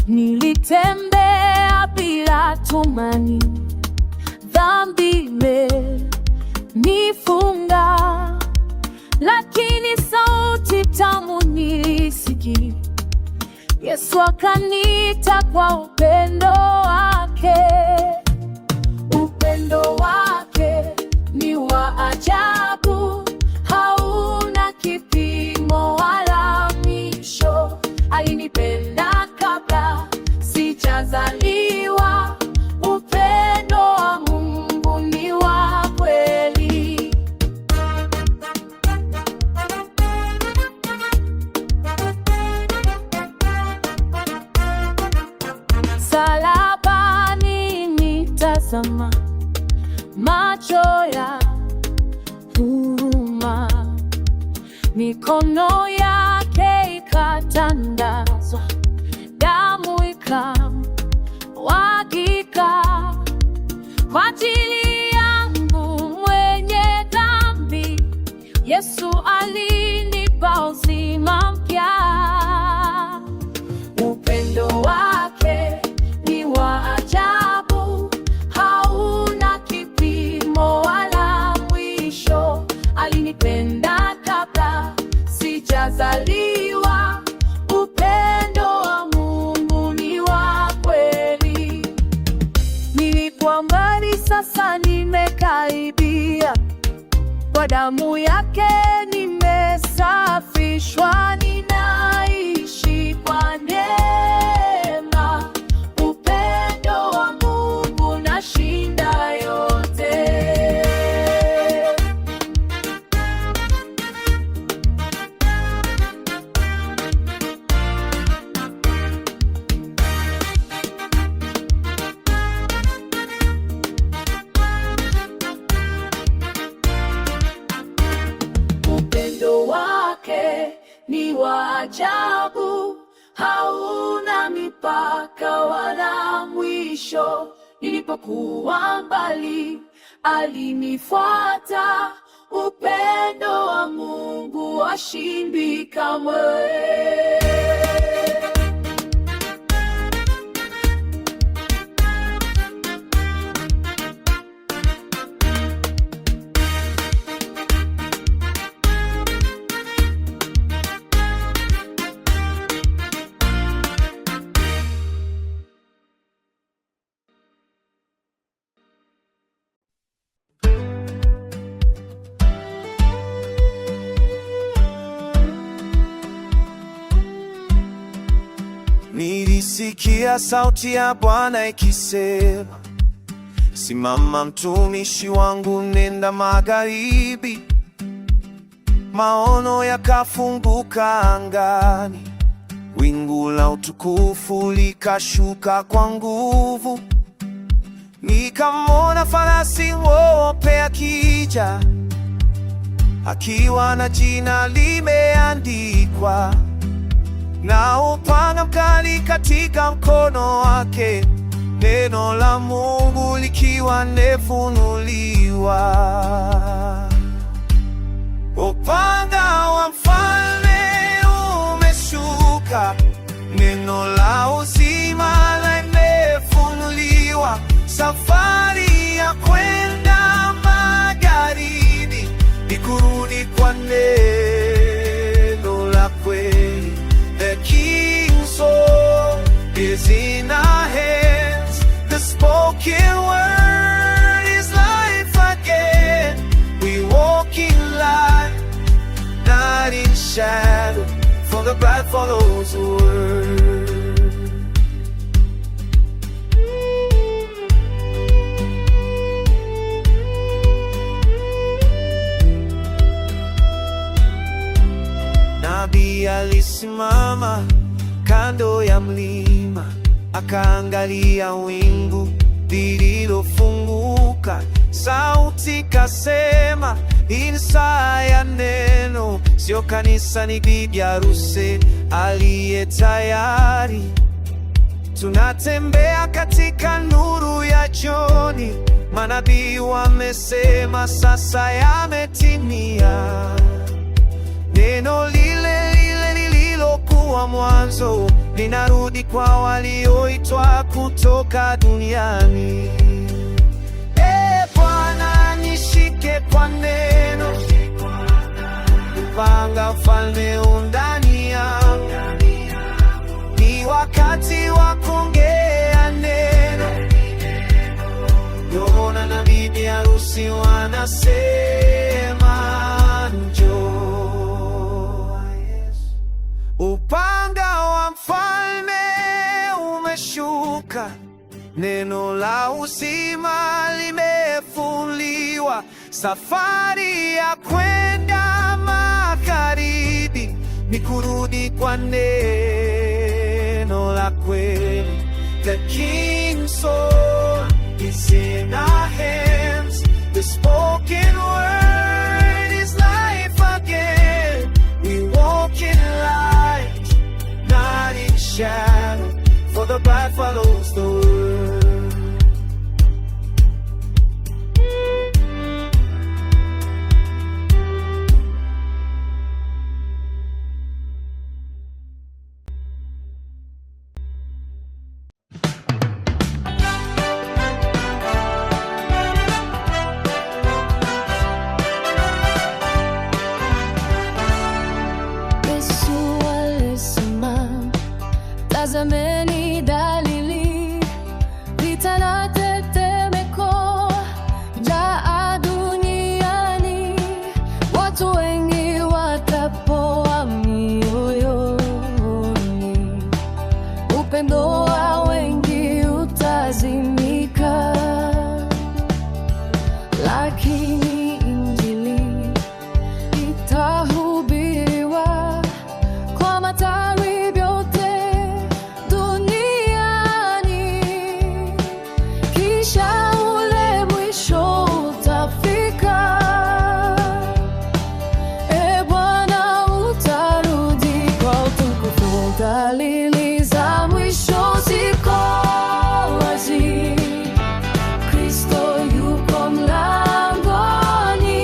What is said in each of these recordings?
Nilitembea bila tumaini, dhambi imenifunga, lakini sauti tamu nilisikia. Yesu akaniita kwa upendo wake. Upendo wake ni wa ajabu, hauna kipimo wala mwisho. Alinipenda kabla sijazaliwa. Upendo wa Mungu ni wa kweli. Msalabani nitazama, macho ya huruma, mikono yake ikatandazwa, damu ikamwagika kwa ajili yangu mwenye dhambi. Yesu alinipa uzima mpya. Upendo wake ni wa ajabu, hauna kipimo wala mwisho. Alinipenda kabla sijazaliwa. Upendo wa Mungu ni wa kweli. Nilikuwa mbali, sasa nimekaribia. Kwa damu yake nimesafishwa, ninaishi kwa neema. Upendo wa Mungu nashinda yote. Upendo wake ni wa ajabu, hauna mipaka wala mwisho. Nilipokuwa mbali, alinifuata. Upendo wa Mungu haushindwi kamwe. Nilisikia sauti ya Bwana ikisema, simama mtumishi wangu, nenda magharibi. Maono yakafunguka angani, wingu la utukufu likashuka kwa nguvu. Nikamwona farasi mweupe akija, akiwa na jina limeandikwa na upanga mkali katika mkono wake, neno la Mungu likiwa limefunuliwa. Upanga wa mfalme umeshuka, neno la uzima limefunuliwa. Safari ya kwenda magharibi ni kurudi kwa neno la kweli. The king's sword is in our hands. The spoken word is life again. We walk in light, not in shadow, for the bride follows the word. Nabii alisimama kando ya mlima, akaangalia wingu lililofunguka. Sauti kasema, hii ni saa ya neno, sio kanisa, ni bibi harusi aliye tayari. Tunatembea katika nuru ya jioni, manabii wamesema, sasa yametimia. Neno lile lile lililokuwa wa mwanzo linarudi kwa walioitwa kutoka duniani. E Bwana, nishike kwa neno, upanga ufalme ndani yangu. Ni wakati wa kuongea neno. Yohana na bibi harusi wanasema njoo. Upanga wa mfalme umeshuka, neno la uzima limefunuliwa. Safari ya kwenda magharibi ni kurudi kwa neno la kweli. The King's sword is in our hands. The spoken word is life again. We walk in light, not in shadow, for the bride follows the word. Yesu alisema, tazameni dalili, vita na tetemeko, njaa duniani, watu wengi watapoa mioyoni, upendo wa wengi utazimika, lakini Injili itahubiriwa kwa mataifa yote duniani, kisha ule mwisho utafika. E Bwana, utarudi kwa utukufu. Dalili za mwisho ziko wazi, Kristo yuko mlangoni.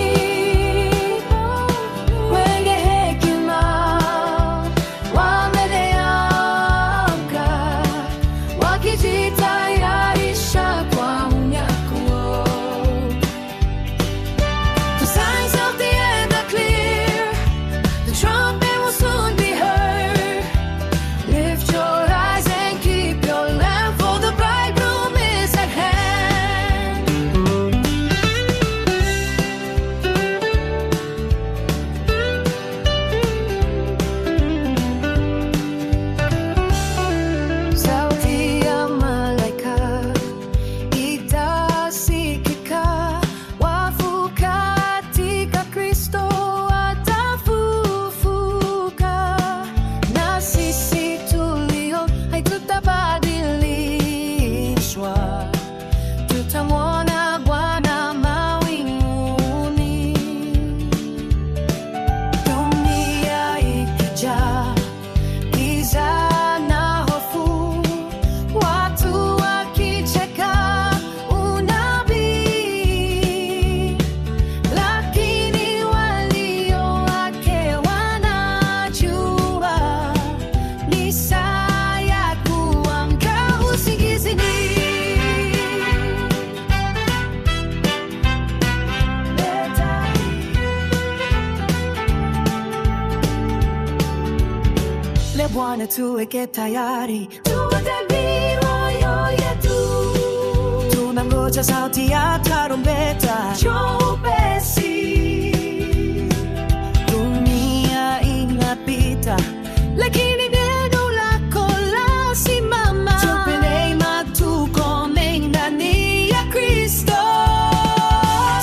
Wenye hekima wameamka, wakijitayarisha kwa unyakuo. The signs of the end are clear, the trumpet will soon be heard. Lift your eyes and keep your lamp, for the bridegroom is at hand. Sauti ya malaika itasikika, wafu katika Kristo watafufuka, na sisi tulio hai tutabadilishwa, tutamwona Bwana mawinguni. Dunia ikijaa giza na hofu, watu wakicheka unabii, lakini walio wake wanajua ni saa ya kuamka usingizini. Le Bwana tuweke tayari, Tuwe mioyo yetu, tunangoja sauti ya tarumbeta. Njoo upesi. Dunia inapita, Lakini neno lako lasimama. Tupe neema, tukome ndani ya Kristo.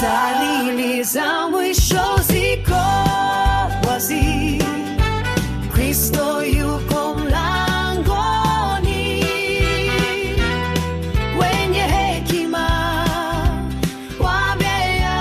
Dalili za mwisho ziko wazi, Kristo yuko mlangoni. Wenye hekima wameamka,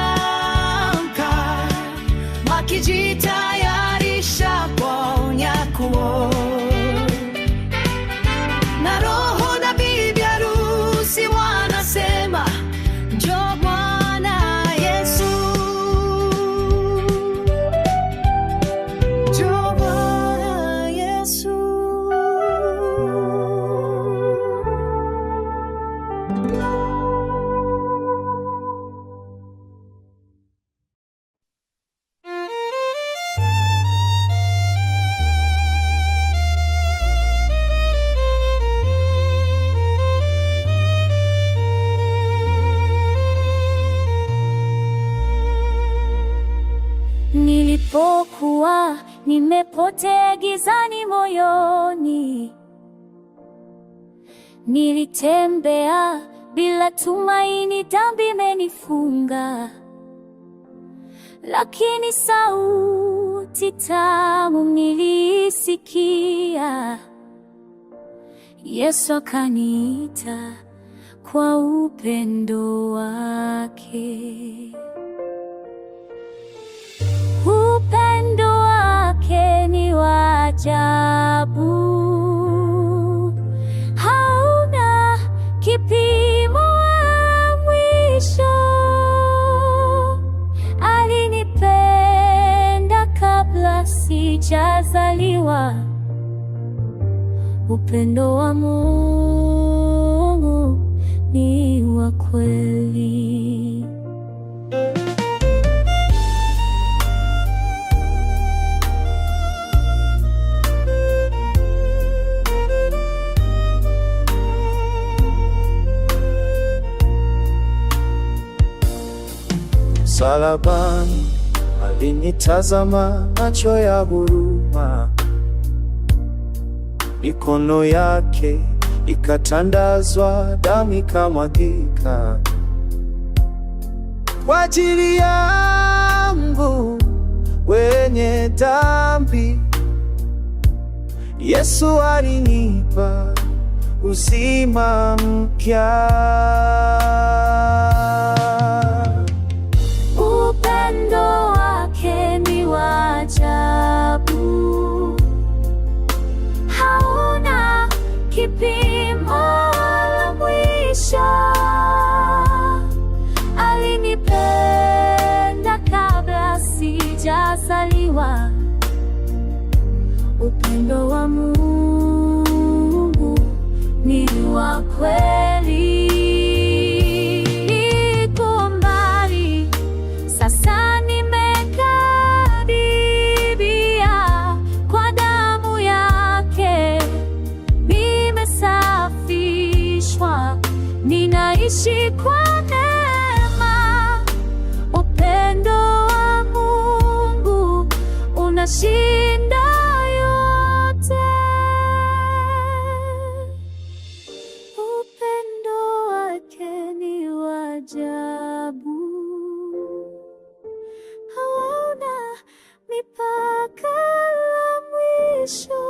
Nilikuwa nimepotea gizani moyoni, nilitembea bila tumaini, dhambi imenifunga, lakini sauti tamu nilisikia, Yesu akaniita kwa upendo wake. Upendo wake ni wa ajabu, hauna kipimo wala mwisho. Alinipenda kabla sijazaliwa. Upendo wa Mungu ni wa kweli. Msalabani alinitazama, macho ya huruma, mikono yake ikatandazwa, damu ikamwagika kwa ajili yangu wenye dhambi. Yesu alinipa uzima mpya. Upendo wake ni wa ajabu, hauna kipimo wala mwisho. Alinipenda kabla sijazaliwa. Upendo wa Mungu ni wa kweli. Nilikuwa mbali, sasa nimekaribia. Kwa damu yake nimesafishwa, ninaishi kwa neema. Upendo wa Mungu unashinda yote. Upendo wake ni wa ajabu, hauna mipaka wala mwisho.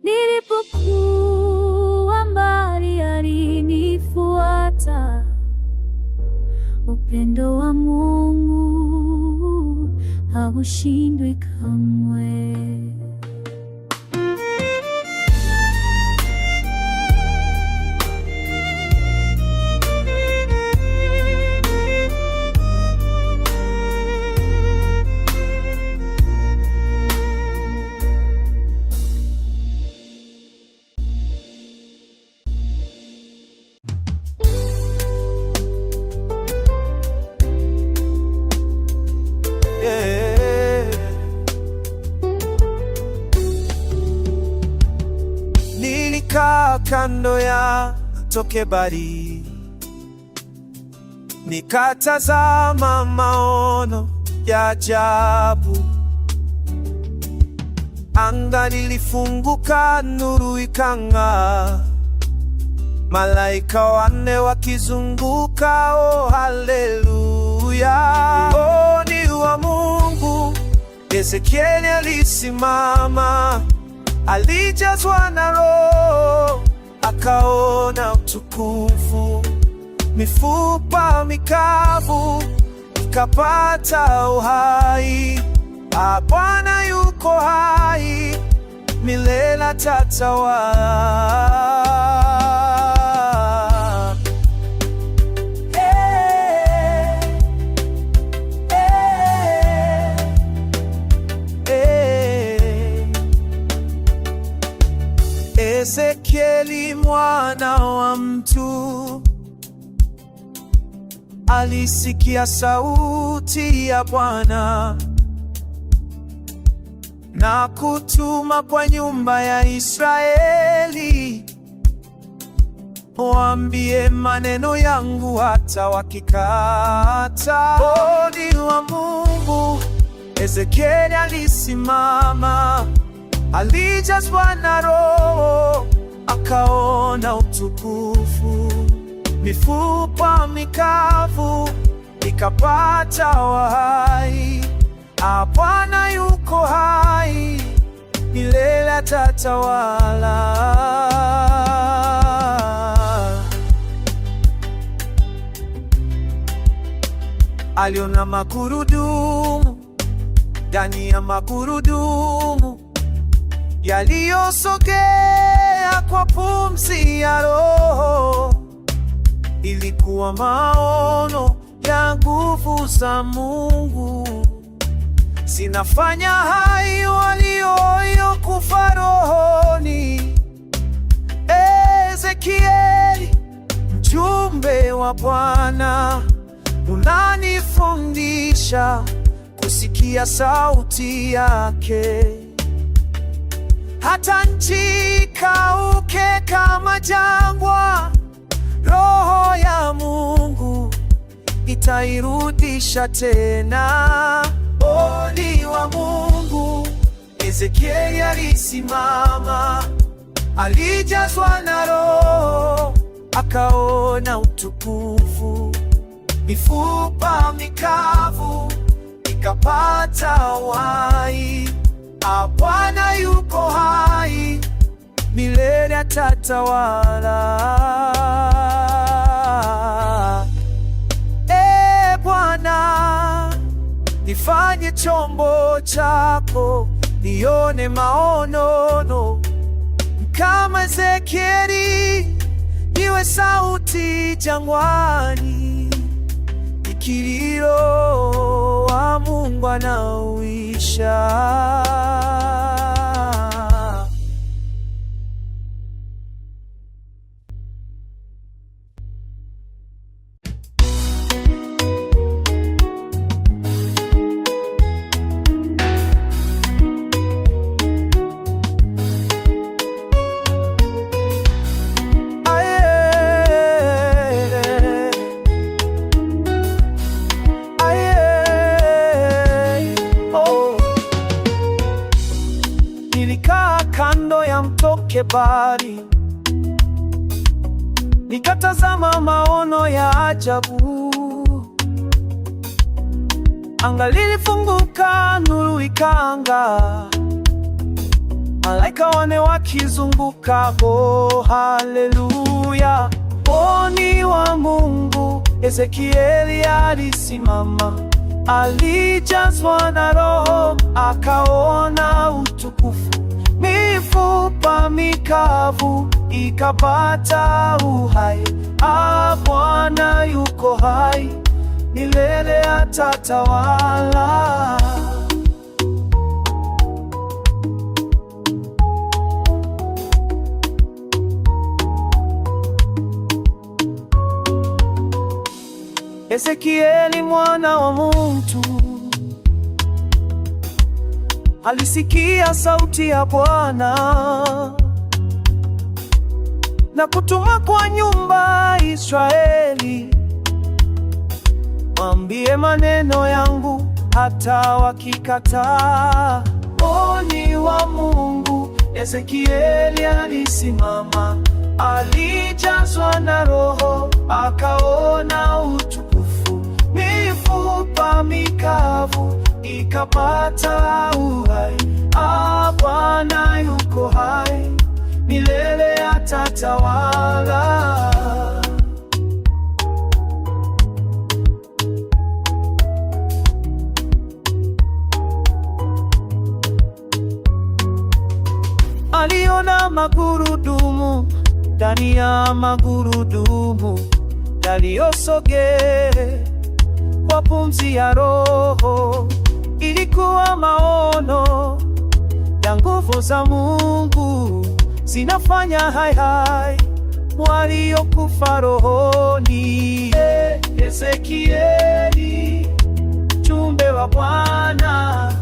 Nilipokuwa mbali alinifuata. Upendo wa Mungu haushindwi kamwe. Yeah. Nilikaa kando ya mto Kebari, nikatazama maono ya ajabu. Anga lilifunguka, nuru ikang'aa, malaika wanne wakizunguka. Oh, haleluya! Oh, ni wa Mungu. Ezekieli alisimama, alijazwa na Roho, akaona utukufu, mifupa mikavu ikapata uhai. Ah, Bwana yuko hai, milele atatawala. Eh, eh, eh. Ezekieli mwana wa mtu alisikia sauti ya Bwana na kutuma kwa nyumba ya Israeli, waambie maneno yangu hata wakikata. Oh, ni wa Mungu. Ezekieli alisimama, alijazwa na Roho, akaona utukufu. Mifupa mikavu ikapata uhai. Ah, Bwana yuko hai, milele atatawala. Aliona magurudumu ndani ya magurudumu yaliyosogea kwa pumzi ya Roho. Ilikuwa maono ya nguvu za Mungu, zinafanya hai waliokufa rohoni. Ezekieli, mjumbe wa Bwana, unanifundisha kusikia sauti yake. Hata nchi ikauke kama jangwa, Roho ya Mungu itairudisha tena. Oni wa Mungu, Ezekieli alisimama, alijazwa na Roho, akaona utukufu. Mifupa mikavu ikapata uhai. Ah, Bwana yuko hai, milele atatawala. E Bwana, nifanye chombo chako, nione maono kama Ezekieli, niwe sauti jangwani, ikilio wa Mungu anauisha. Aye, aye, oh. Nilikaa kando ya mto Kebari, nikatazama maono ya ajabu. Anga lilifunguka, nuru ikaangaa, malaika wane wakizunguka. Oh, haleluya! Oni wa Mungu, Ezekieli alisimama, alijazwa na Roho, akaona utukufu. Mifupa mikavu ikapata uhai. Ah, Bwana yuko hai, milele atatawala. Ezekieli mwana wa muntu alisikia sauti ya Bwana na kutuma kwa nyumba Israeli, mwambie maneno yangu hata wakikataa. Oni wa Mungu, Ezekieli alisimama, alijazwa na Roho, akaona utukufu. Mifupa mikavu ikapata uhai. Ah, Bwana yuko hai, milele atatawala. Aliona magurudumu ndani ya magurudumu yaliyosogea kwa pumzi ya Roho. Ilikuwa maono ya nguvu za Mungu zinafanya hai hai waliokufa rohoni. Ezekieli, mjumbe wa Bwana,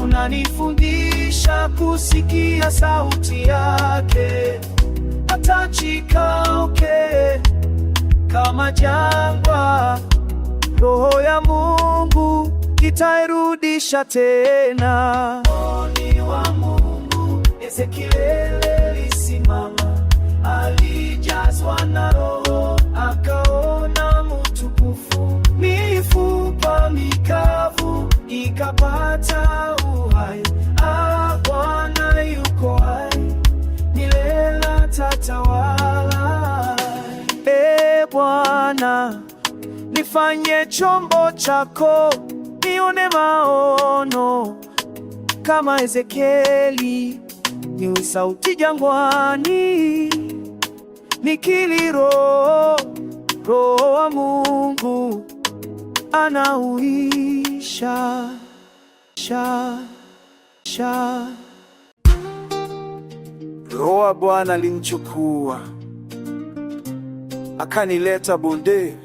unanifundisha kusikia sauti yake, hata nchi ikauke kama jangwa, Roho ya Mungu itairudisha tena. Oni wa Mungu, Ezekiel alisimama, alijazwa na Roho, akaona utukufu. Mifupa mikavu ikapata uhai. Ah, Bwana yuko hai, milele atatawala. E Bwana, nifanye chombo chako, nione maono kama Ezekieli, niwe sauti jangwani, nikiri Roho, Roho wa Mungu anauisha sha sha. Roho wa Bwana alinichukua akanileta bonde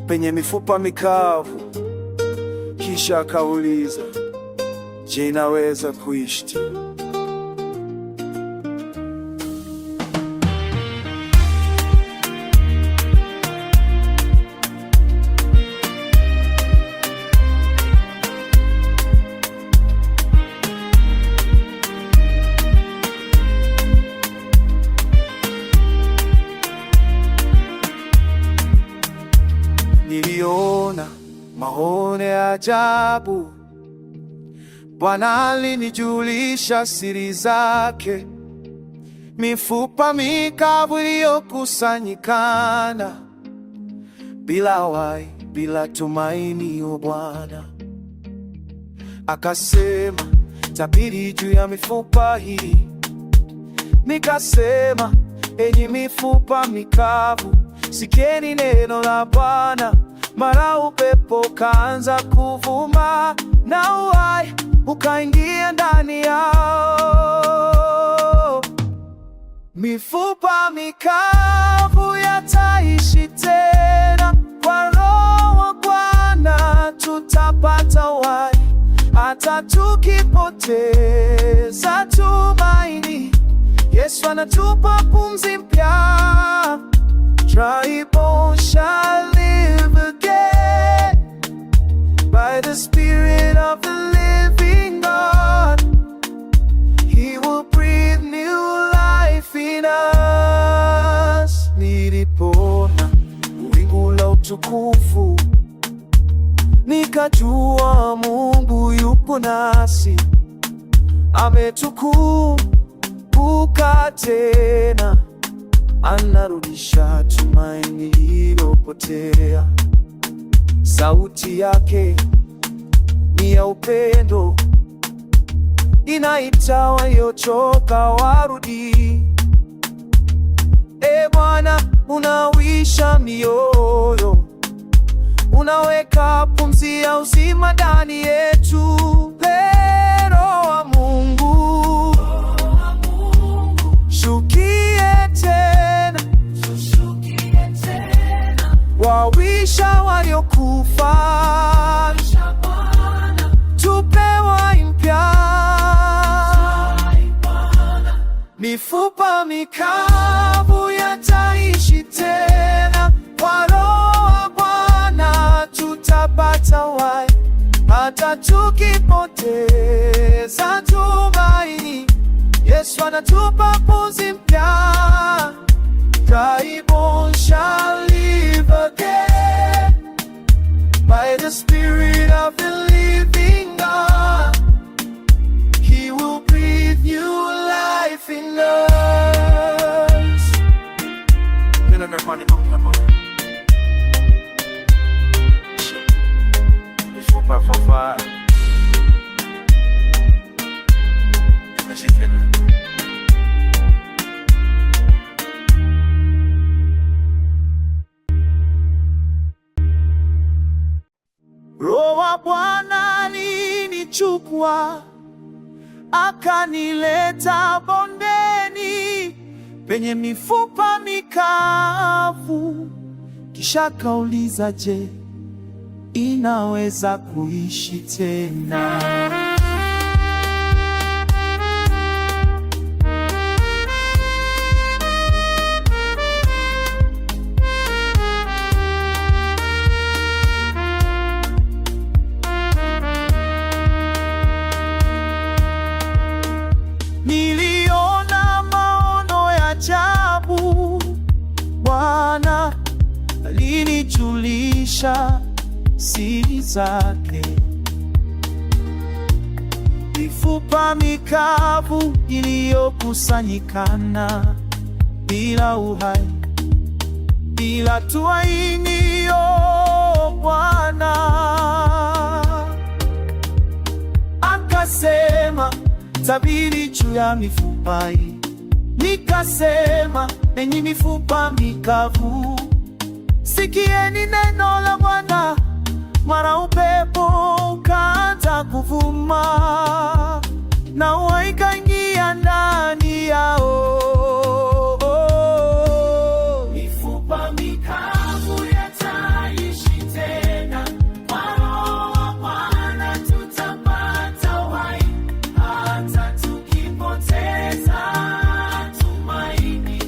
penye mifupa mikavu, kisha akauliza, je, inaweza kuishi tena? Niliona maono ya ajabu, Bwana alinijulisha siri zake, mifupa mikavu iliyokusanyikana bila uhai, bila tumaini. O Bwana akasema, tabiri juu ya mifupa hii. Nikasema, enyi mifupa mikavu, sikieni neno la Bwana. Mara upepo ukaanza kuvuma na uhai ukaingia ndani yao. Mifupa mikavu yataishi tena, kwa Roho wa Bwana tutapata uhai, hata tukipoteza tumaini, Yesu anatupa pumzi mpya. Dry bones shall live again by the Spirit of the living God. He will breathe new life in us. Nilipoona wingu la utukufu, nikajua Mungu yupo nasi, ametukumbuka tena, anarudisha tumaini lililopotea. Sauti yake ni ya upendo, inaita waliochoka warudi. E Bwana, unahuisha mioyo, unaweka pumzi ya uzima ndani yetu. Roho wa Mungu, shukie tena, wahuisha waliokufa, tupe uhai mpya. Mifupa mikavu yataishi tena, kwa Roho wa Bwana tutapata uhai, hata tukipoteza tumaini, Yesu anatupa pumzi mpya. Dry bones shall live again by the Spirit of the living God. He will breathe new life in us. Mifupa fafa. Inaishi tena. Roho wa Bwana alinichukua akanileta bondeni penye mifupa mikavu, kisha akauliza, je, inaweza kuishi tena? anauisha siri zake. Mifupa mikavu iliyokusanyikana bila uhai, bila tumaini, o Bwana. Akasema, tabiri juu ya mifupa hii. Nikasema, enyi mifupa mikavu, sikieni neno la Bwana. Mara upepo ukaanza kuvuma na uhai ukaingia ndani yao. Mifupa mikavu yataishi tena, kwa Roho wa Bwana tutapata uhai, hata tukipoteza tumaini,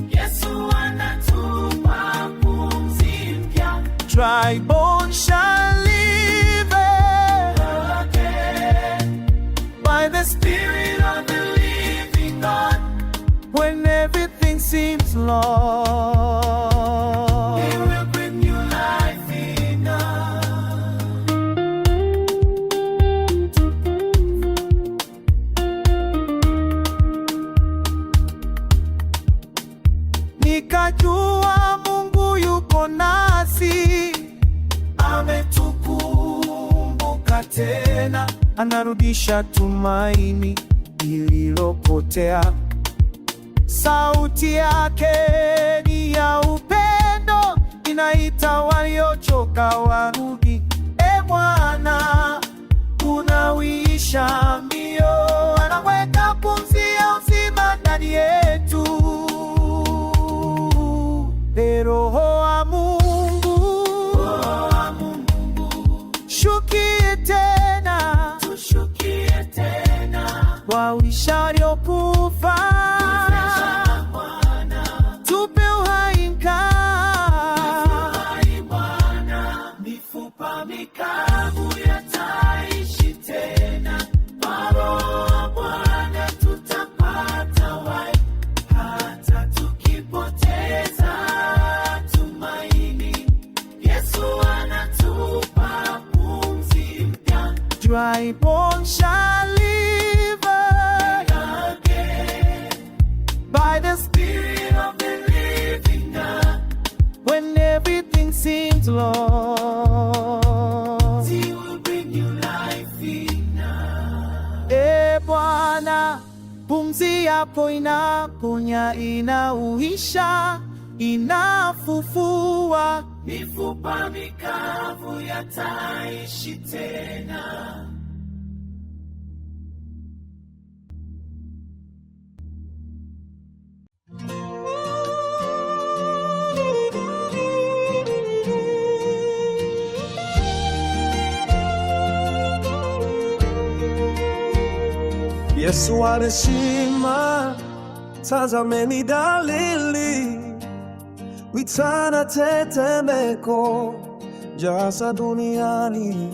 Yesu anatupa pumzi mpya. Dry bones shall live again by the Spirit of the living God. When everything seems lost, He will bring new life in us. Nikajua Mungu yuko nasi, ametukumbuka tena, anarudisha tumaini lililopotea. Sauti yake ni ya upendo, inaita waliochoka warudi. E Bwana, unahuisha mioyo, anaweka pumzi ya uzima ndani yetu. E Roho wa Mungu, shukie tena, tushukie tena, wahuishe waliokufa, tupe uhai mkavu. Mifupa mikavu yataishi tena, kwa Roho wa Bwana tutapata uhai, hata tukipoteza tumaini, Yesu anatupa pumzi mpya. Dry bones shall live again by the Spirit of the living God. When everything seems lost, He will bring you life in us. E Bwana, pumzi yako inaponya, inahuisha, inafufua. Mifupa mikavu yataishi tena. Yesu alisema, tazameni dalili, vita na tetemeko jaza duniani.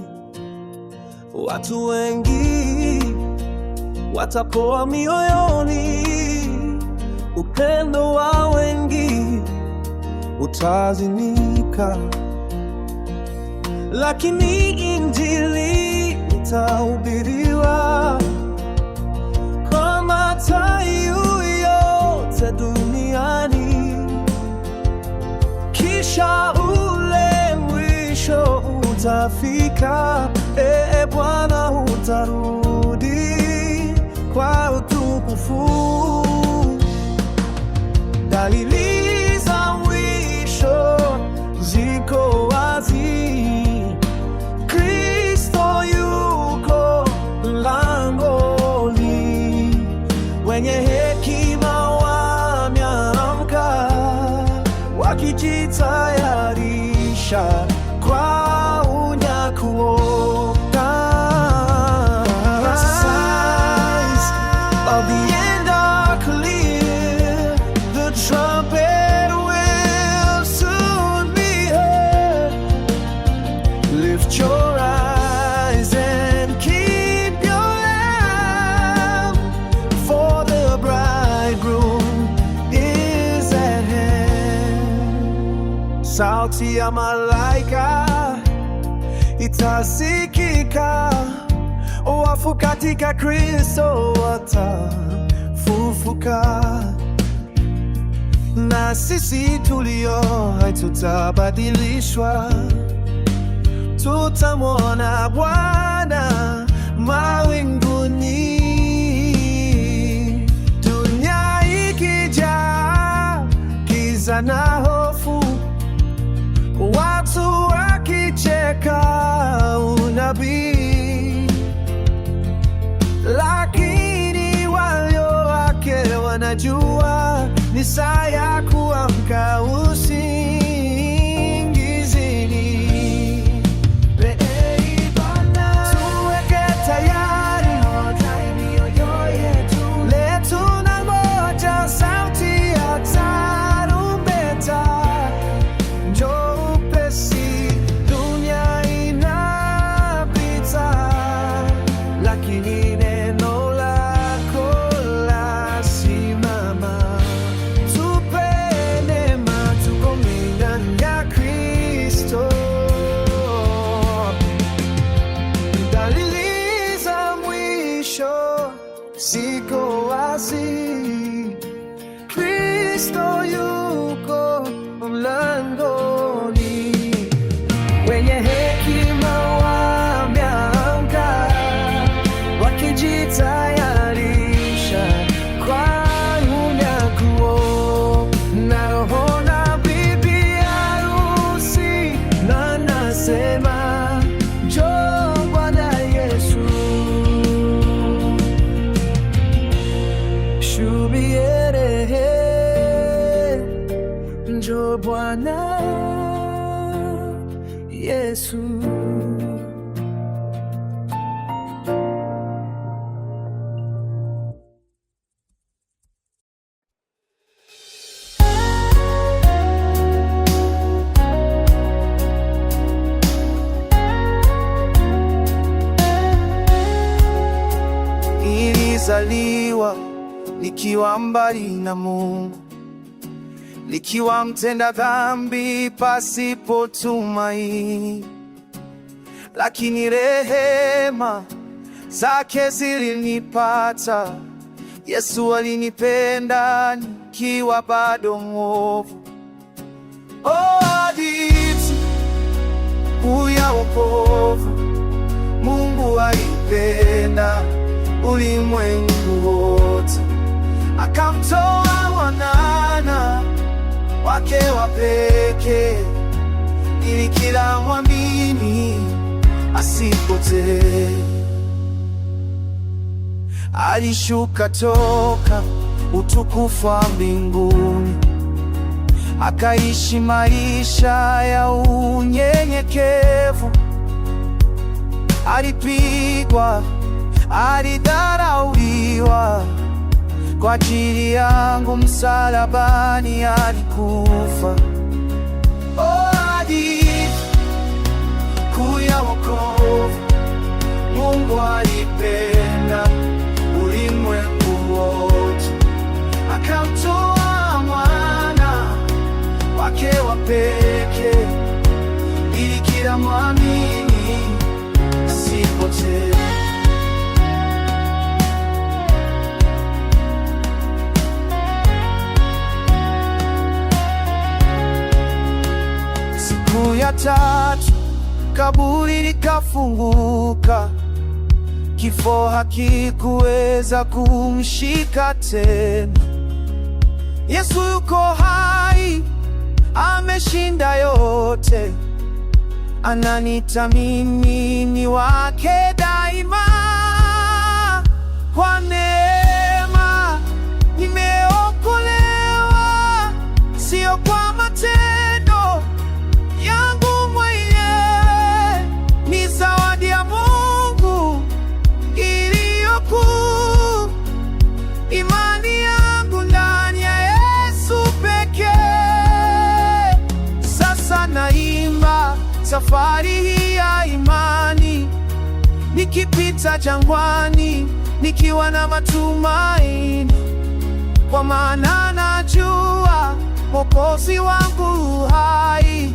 Watu wengi watapoa mioyoni, upendo wa wengi utazimika, lakini Injili itahubiriwa kwa mataifa yote duniani, kisha ule mwisho utafika. Ee Bwana, utarudi kwa utukufu. Dalili za mwisho ziko wazi, Kristo yuko langoni, wenye hekima wameamka, wakijitayarisha kwa unyakuo. Signs of the end are clear. The trumpet will soon be heard. Lift your eyes and keep your lamp, for the bridegroom is at hand. Sauti ya malaika itasikika, wafu katika Kristo watafufuka, na sisi tulio hai tutabadilishwa, tutamwona Bwana mawinguni. Dunia ikijaa giza na hofu, watu wakicheka unabii, lakini walio wake wanajua ni saa ya kuamka usingizini. Tuweke tayari leo, tunangoja sauti ya tarumbeta. Njoo upesi, dunia inapita, lakini neno lako lasimama. Tupe neema, tuko ndani ya Kristo. Dalili za mwisho ziko wazi, Kristo yuko mlangoni. Wenye hekima wameamka, wakijitayarisha kwa unyakuo. Na Roho na bibi harusi wanasema, njoo Bwana Yesu. Shubierehe, njoo Bwana Yesu. Nilizaliwa nikiwa mbali na Mungu, nikiwa mtenda dhambi pasipo tumaini, lakini rehema zake zilinipata. Yesu alinipenda nikiwa bado mwovu. Oh, hadithi kuu ya wokovu, Mungu alipenda ulimwengu wote, akamtoa mwana wake wa pekee, ili kila mwamini asipotee. Alishuka toka utukufu wa mbinguni, akaishi maisha ya unyenyekevu. Alipigwa, alidharauliwa, kwa ajili yangu msalabani alikufa. Oh, hadithi kuu ya wokovu, Mungu alipenda ulimwengu wote, akamtoa mwana wake wa pekee, ili kila mwamini asipotee. Siku ya tatu kaburi likafunguka, kifo hakikuweza kumshika tena. Yesu yuko hai, ameshinda yote, ananiita mimi ni wake daima. Kwa neema nimeokolewa, sio kwa matendo yangu mwenyewe, ni zawadi ya Mungu iliyo kuu. Imani yangu ndani ya Yesu pekee. Sasa naimba safari hii ya imani, nikipita jangwani, nikiwa na matumaini, kwa maana najua Mwokozi wangu hai,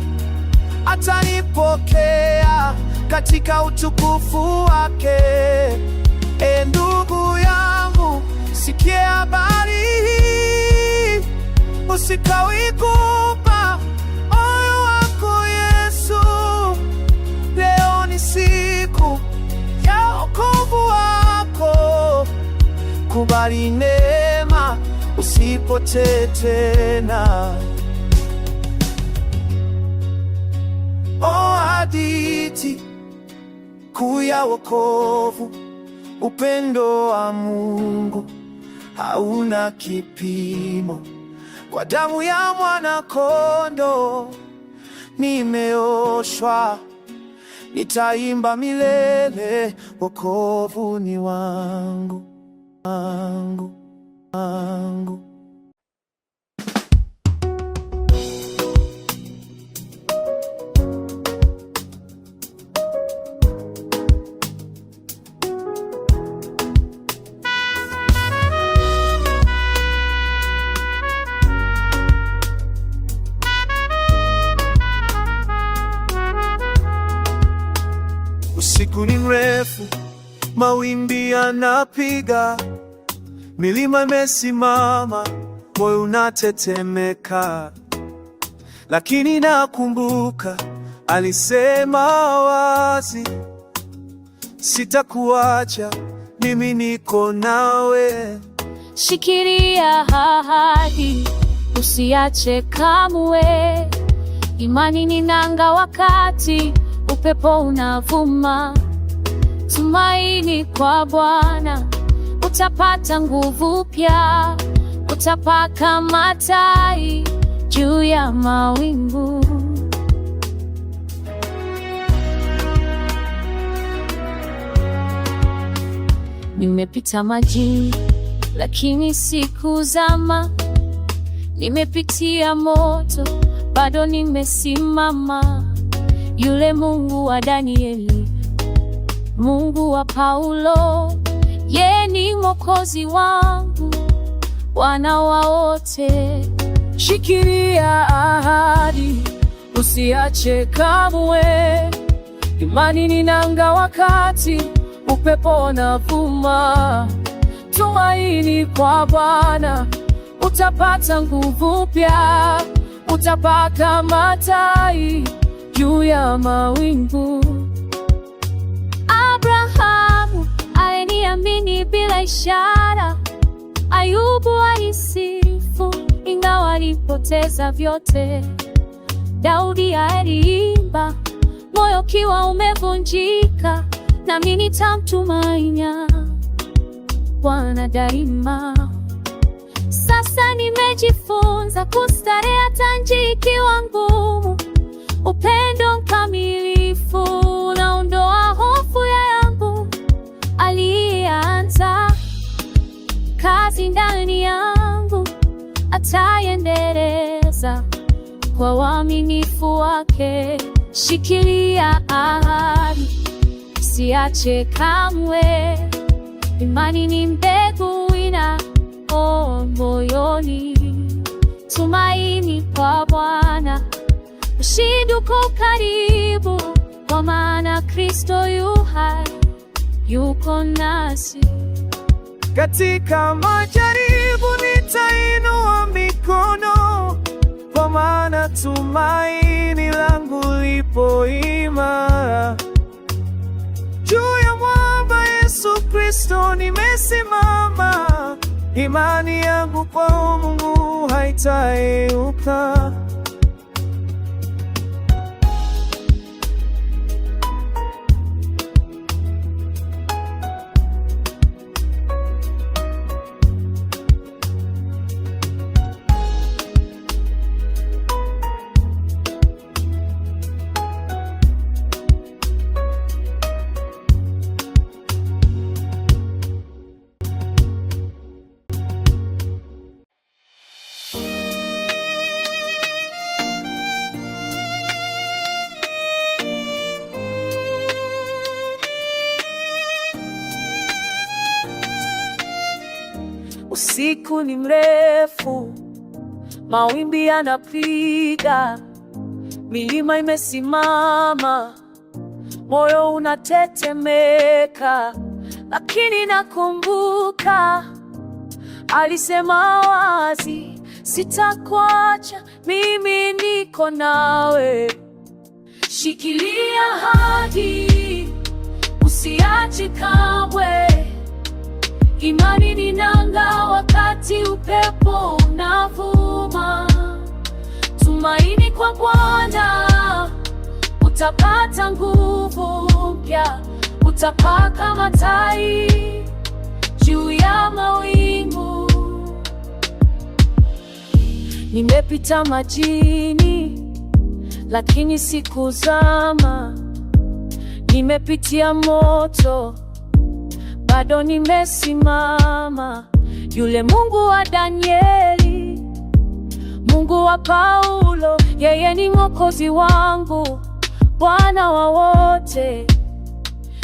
atanipokea katika utukufu wake. E ndugu yangu, sikia habari hii, usikawie kupa moyo wako Yesu. Leo ni siku ya wokovu wako, kubali neema, usipotee tena. O hadithi kuu ya wokovu, upendo wa Mungu hauna kipimo. Kwa damu ya mwana-kondoo nimeoshwa, nitaimba milele, wokovu ni wangu, wangu, wangu. Usiku ni mrefu, mawimbi yanapiga, milima imesimama, moyo unatetemeka, lakini nakumbuka alisema wazi, sitakuacha, mimi niko nawe. Shikilia ahadi, usiache kamwe. Imani ni nanga wakati upepo unavuma. Tumaini kwa Bwana, utapata nguvu mpya, utapaa kama tai juu ya mawingu. Nimepita majini lakini sikuzama. Nimepitia moto, bado nimesimama. Yule Mungu wa Danieli, Mungu wa Paulo, yeye ni Mwokozi wangu, Bwana wa wote. Shikilia ahadi, usiache kamwe. Imani ni nanga wakati upepo unavuma. Tumaini kwa Bwana, utapata nguvu mpya, utapaa kama tai juu ya mawingu. Abrahamu aliniamini bila ishara, Ayubu alisifu ingawa alipoteza vyote. Daudi aliimba moyo ukiwa umevunjika, nami nitamtumainia Bwana daima. Sasa nimejifunza kustarehe hata njia ikiwa ngumu. Upendo mkamilifu unaondoa hofu yangu. Aliyeanza kazi ndani yangu ataiendeleza kwa uaminifu wake. Shikilia ahadi, usiache kamwe. Imani ni mbegu inaoa moyoni. Tumaini kwa Bwana, ushindi uko karibu, kwa maana Kristo yu hai, yuko nasi. Katika majaribu nitainua mikono, kwa maana tumaini langu lipo imara. Juu ya mwamba Yesu Kristo nimesimama, imani yangu kwa Mungu haitayeyuka. Usiku ni mrefu, Mawimbi yanapiga, milima imesimama, moyo unatetemeka, lakini nakumbuka alisema wazi, sitakuacha, mimi niko nawe. Shikilia ahadi, usiache kamwe. Imani ni nanga wakati upepo unavuma. Tumaini kwa Bwana, utapata nguvu mpya, utapaa kama tai juu ya mawingu. Nimepita majini, lakini sikuzama. Nimepitia moto, bado nimesimama. Yule Mungu wa Danieli, Mungu wa Paulo, yeye ni Mwokozi wangu, Bwana wa wote.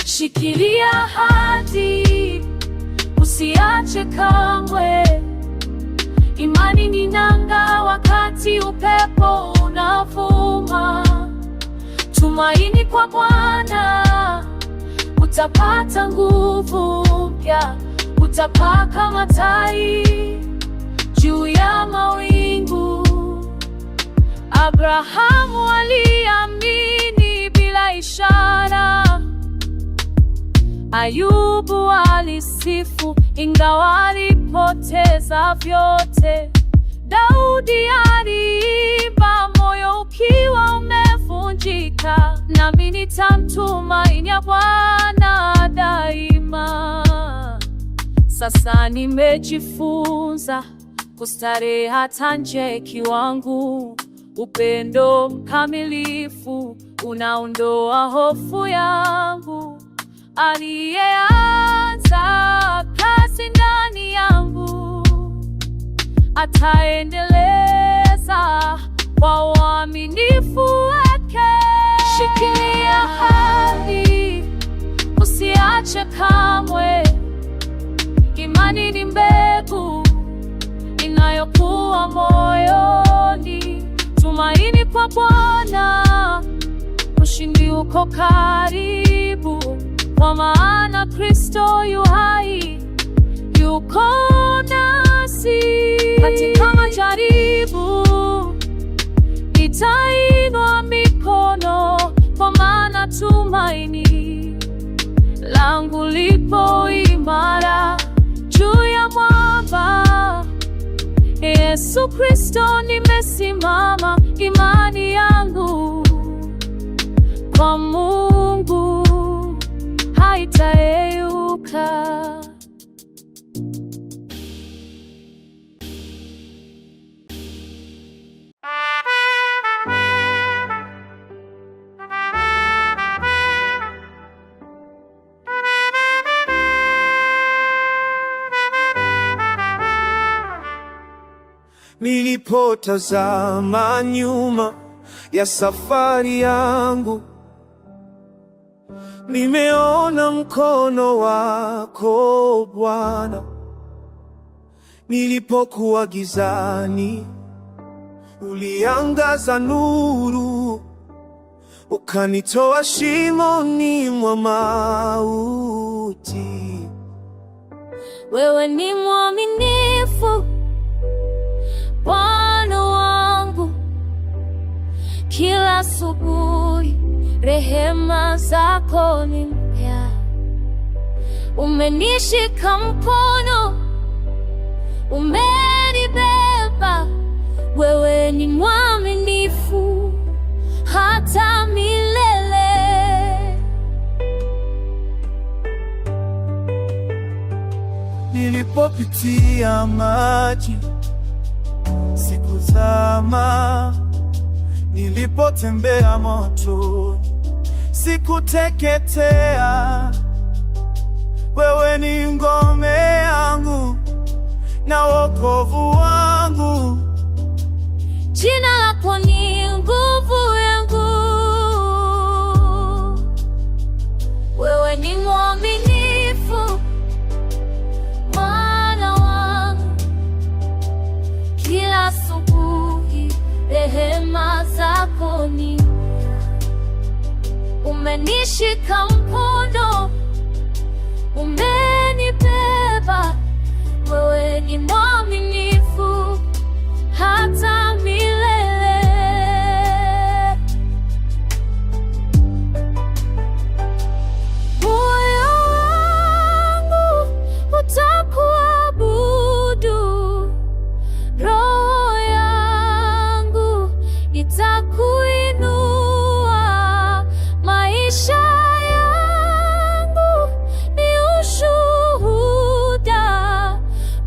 Shikilia ahadi, usiache kamwe. Imani ni nanga wakati upepo unavuma. Tumaini kwa Bwana, utapata nguvu mpya, utapaa kama tai juu ya mawingu. Abrahamu aliamini bila ishara, Ayubu alisifu ingawa alipoteza vyote. Daudi aliimba moyo ukiwa umevunjika, nami nitamtumainia Bwana daima. Sasa nimejifunza kustarehe hata nje kiwangu. Upendo mkamilifu unaondoa hofu yangu. Aliyeanza kazi ndani yangu ataendeleza kwa uaminifu wake. Shikilia ahadi, usiache kamwe. Imani ni mbegu inayokuwa moyoni. Tumaini kwa Bwana, ushindi uko karibu, kwa maana Kristo yu hai, yuko nasi. Katika majaribu nitainua mikono, kwa maana tumaini langu lipo imara juu ya mwamba. Yesu Kristo, nimesimama, imani yangu kwa Mungu haitayeyuka. Nilipotazama nyuma ya safari yangu, nimeona mkono wako Bwana. Nilipokuwa gizani, uliangaza nuru, ukanitoa shimoni mwa mauti. Wewe ni mwaminifu Bwana wangu, kila asubuhi rehema zako ni mpya. Umenishika mkono, umenibeba. Wewe ni mwaminifu hata milele. Nilipopitia maji sikuzama, nilipotembea moto sikuteketea. Wewe ni ngome yangu na wokovu wangu. Jina lako ni nguvu yangu. Wewe ni mwaminifu Bwana wangu, kila asubuhi Rehema zako ni, umenishika mkono, umenibeba. Wewe ni mwaminifu hata milele. Moyo wangu utakuabudu, roho yangu itakuinua, maisha yangu ni ushuhuda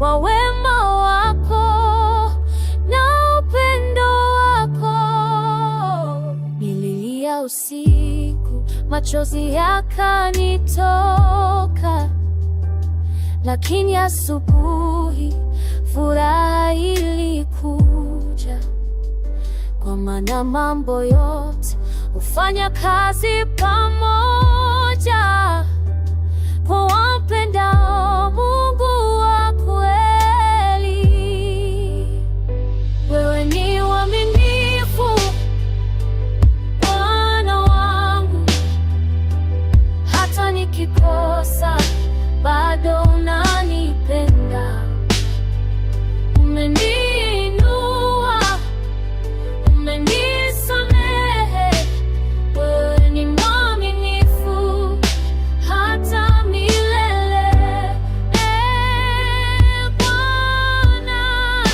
wa wema wako na upendo wako. Nililia usiku, machozi yakanitoka, lakini asubuhi furaha ilikuja, kwa maana mambo yote hufanya kazi pamoja kwa wampendao Mungu wa kweli. Wewe ni mwaminifu, Bwana wangu, hata nikikosa bado unanipenda. Umeniinua, umenisamehe, wewe ni mwaminifu hata milele. Ee Bwana,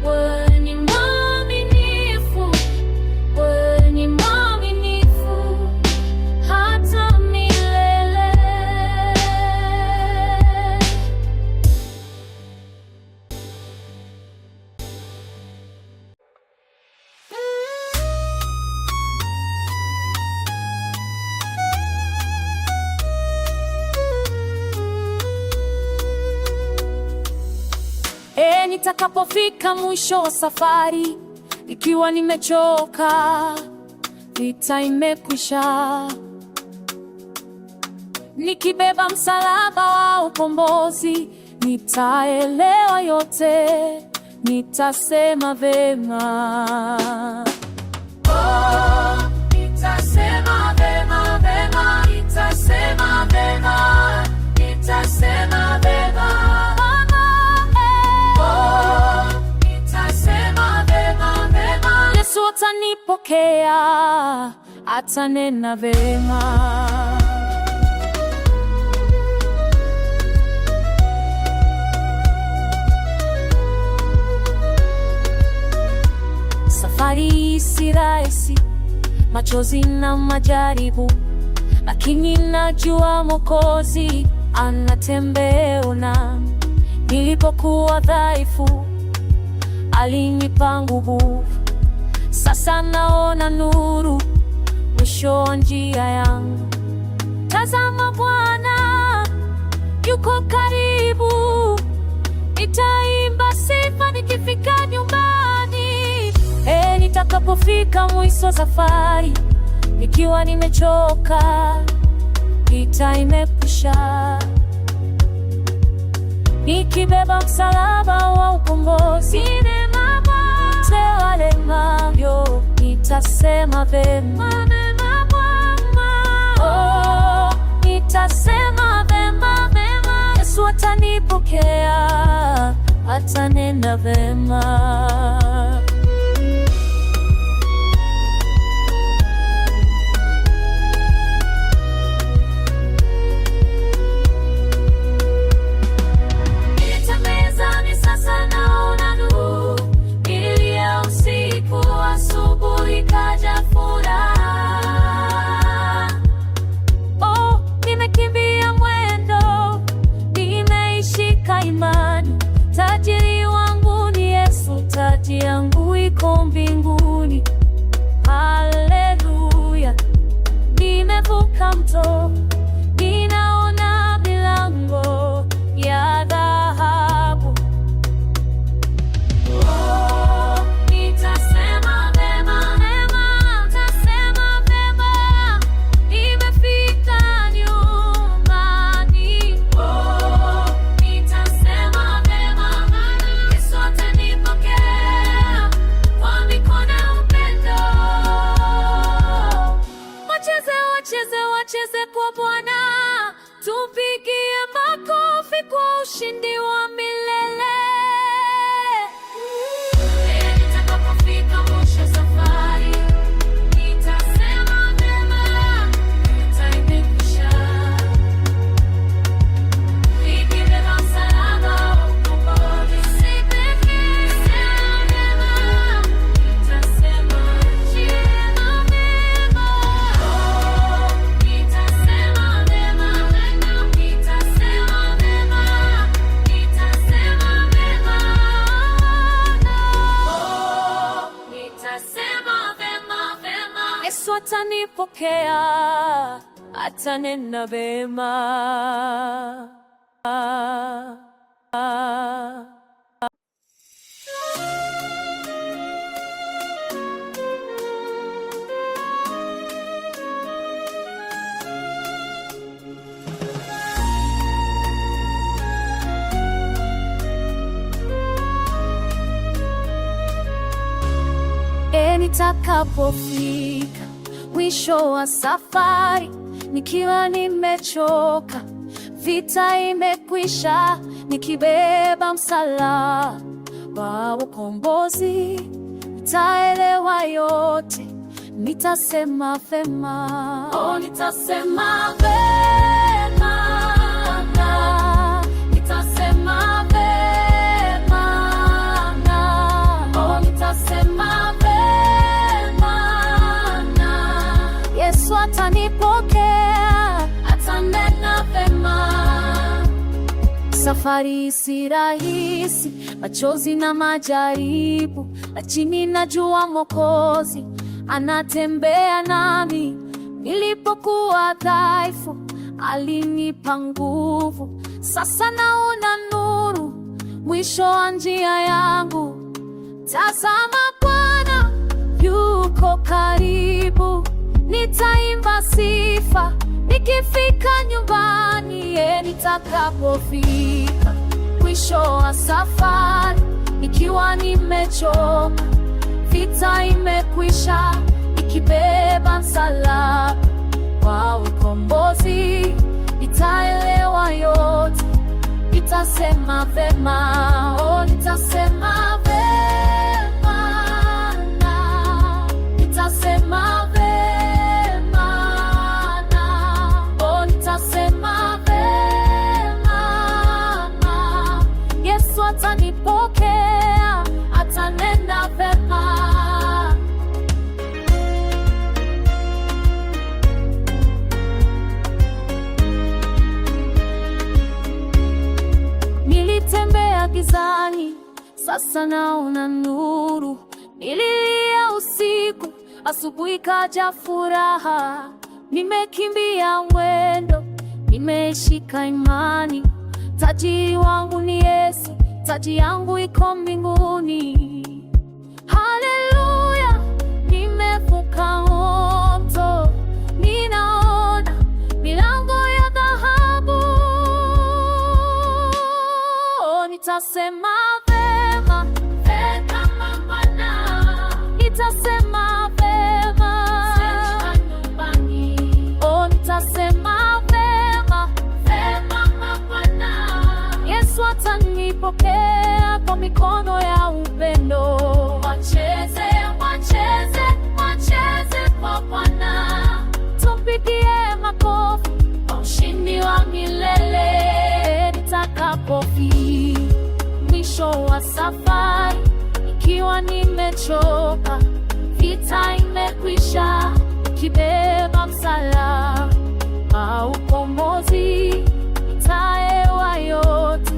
wewe ni mwaminifu, wewe ni mwaminifu hata milele. E, nitakapofika mwisho wa safari, ikiwa nimechoka, vita imekwisha, nikibeba msalaba wa ukombozi, nitaelewa yote, nitasema vema. Oh, nitasema vema, vema, nitasema vema, nitasema vema. Oh, nitasema vema, vema. Yesu atanipokea, atanena vema. Safari si rahisi, machozi na majaribu, lakini najua Mwokozi anatembea nami. Nilipokuwa dhaifu, alinipa nguvu. Sasa naona nuru mwisho wa njia yangu. Tazama, Bwana yuko karibu, nitaimba sifa nikifika nyumbani. E, nitakapofika mwisho safari, nikiwa nimechoka, vita imekwisha, nikibeba msalaba wa ukombozi, tewalemavyo, nitasema vema. Oh, nitasema vema, vema. Yesu atanipokea, atanena vema. Nilitembea sasa naona nuru, nililia usiku, asubuhi ikaja furaha. Oh, nimekimbia mwendo, nimeishika imani, tajiri wangu ni Yesu, taji Yesu atanipokea, atanena vema. Ah, ah. E, nitakapofika mwisho wa safari, nikiwa nimechoka, vita imekwisha, nikibeba msalaba wa ukombozi, nitaelewa yote, nitasema vema. Oh, nitasema vema, nitasema vema, oh, nitasema vema, Yesu atanipokea, atanena vema. Safari si rahisi, machozi na majaribu, lakini najua Mwokozi anatembea nami. Nilipokuwa dhaifu, alinipa nguvu. Sasa naona nuru mwisho wa njia yangu. Tazama, Bwana yuko karibu, nitaimba sifa nikifika nyumbani, ye nitakapofika mwisho wa safari, nikiwa nimechoka, vita imekwisha, nikibeba msalaba wa ukombozi, nitaelewa yote, nitasema vema, oh, nitasema vema, nitasema vema, oh, nitasema vema, Yesu atanipokea, atanena vema. Nilitembea gizani, sasa naona nuru. Nililia usiku, asubuhi kaja furaha. Nimekimbia mwendo, nimeshika imani. Tajiri wangu ni Yesu, taji yangu iko mbinguni. Haleluya, nimevuka moto, ninaona milango ya dhahabu. Nitasema vema, vema Bwana, nitasema vema, oh, nitasema vema, vema Bwana, Yesu atanipokea kwa mikono ya upendo. Wacheze, wacheze, wacheze kwa Bwana, tumpigie makofi kwa ushindi wa milele. Nitakapofika mwisho wa safari, ikiwa nimechoka, vita imekwisha, kibeba msalaba wa ukombozi, nitaelewa yote,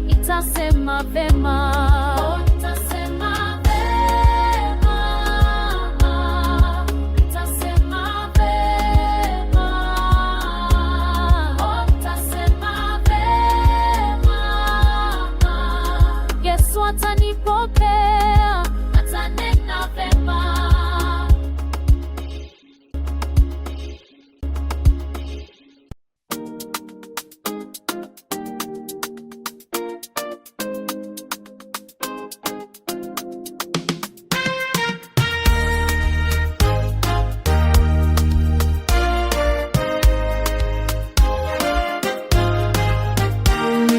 nitasema vema. Oh, nitasema vema, nitasema vema, oh, nitasema vema, Yesu atanipokea, atanena vema.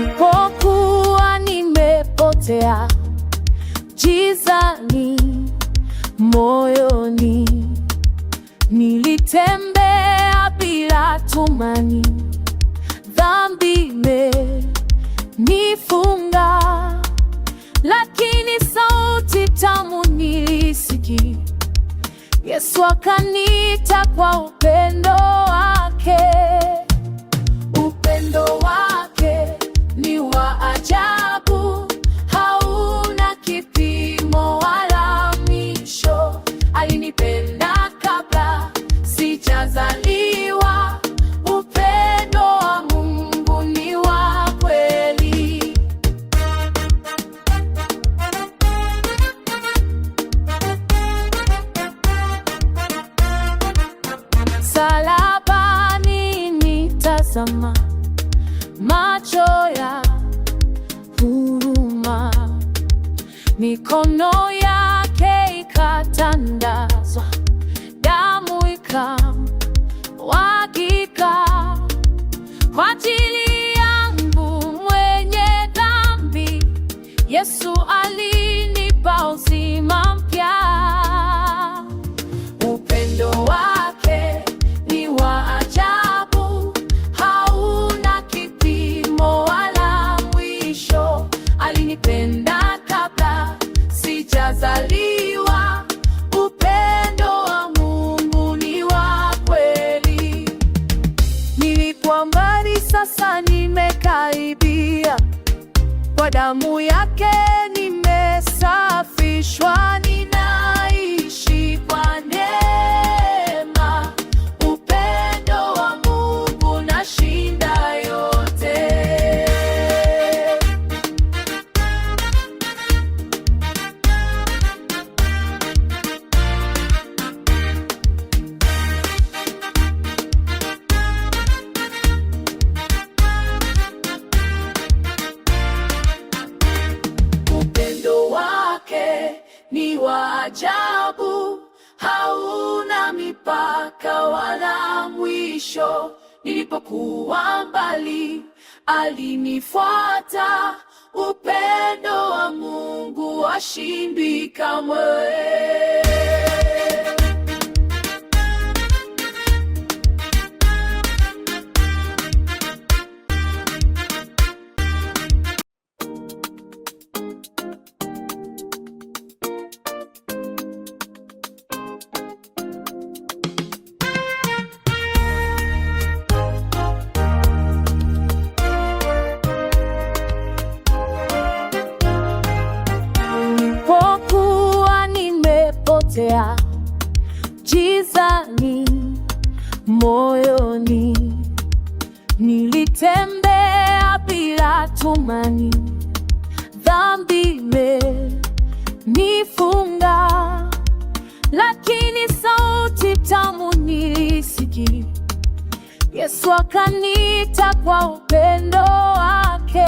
Nilipokuwa nimepotea gizani moyoni, nilitembea bila tumaini, dhambi imenifunga, lakini sauti tamu nilisikia, Yesu akaniita kwa upendo wake. Upendo wake ni wa ajabu, hauna kipimo wala mwisho. Alinipenda kabla Nitazama, macho ya huruma, mikono yake ikatandazwa, damu ikamwagika kwa ajili yangu mwenye dhambi. Yesu alinipa uzima mpya. Upendo wake ni wa ajabu, hauna kipimo wala mwisho. Alinipenda kabla sijazaliwa. Upendo wa Mungu ni wa kweli. Nilikuwa mbali, sasa nimekaribia. Kwa damu yake nimesafishwa, Ninaishi kwa neema. Upendo wa Mungu unashinda yote. Upendo wake ni wa ajabu, hauna mipaka wala mwisho. Nilipokuwa mbali, alinifuata. Upendo wa Mungu haushindwi kamwe. Nilipokuwa nimepotea gizani moyoni, nilitembea bila tumaini, dhambi imenifunga, lakini sauti tamu nilisikia, Yesu akaniita kwa upendo wake.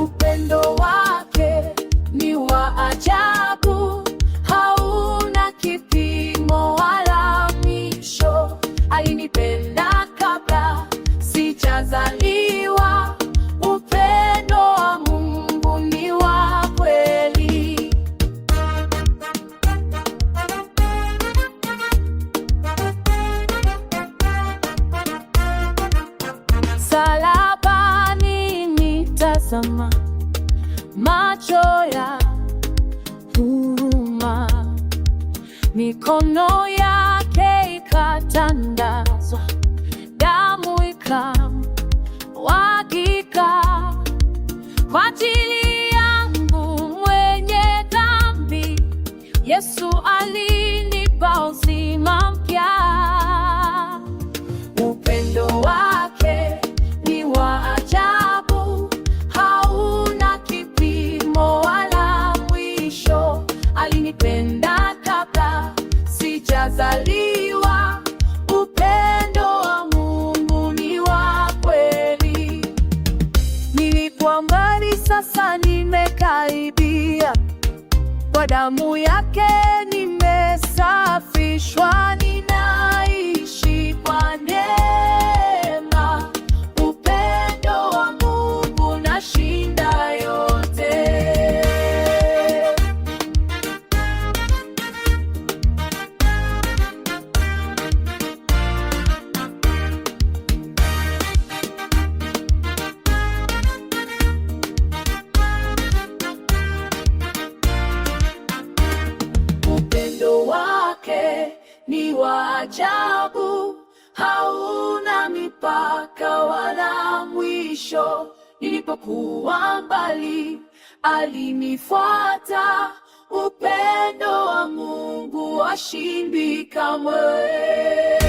Upendo wake ni wa ajabu, hauna kipimo wala mwisho. Alinipenda kabla sijazaliwa. Upendo wa Mungu ni wa kweli. Msalabani nitazama, macho ya huruma, mikono yake ikatandazwa, damu ikamwagika kwa ajili yangu mwenye dhambi. Yesu alinipa uzima mpya. Upendo wake ni wa ajabu, hauna kipimo wala mwisho. Alinipenda kabla sijazaliwa. Upendo wa Mungu ni wa kweli. Nilikuwa mbali, sasa nimekaribia. Kwa damu yake nimesafishwa, Ninaishi kwa neema. Upendo wa Mungu unashinda yote. Upendo wake ni wa ajabu, hauna mipaka wala mwisho. Nilipokuwa mbali, alinifuata. Upendo wa Mungu haushindwi kamwe.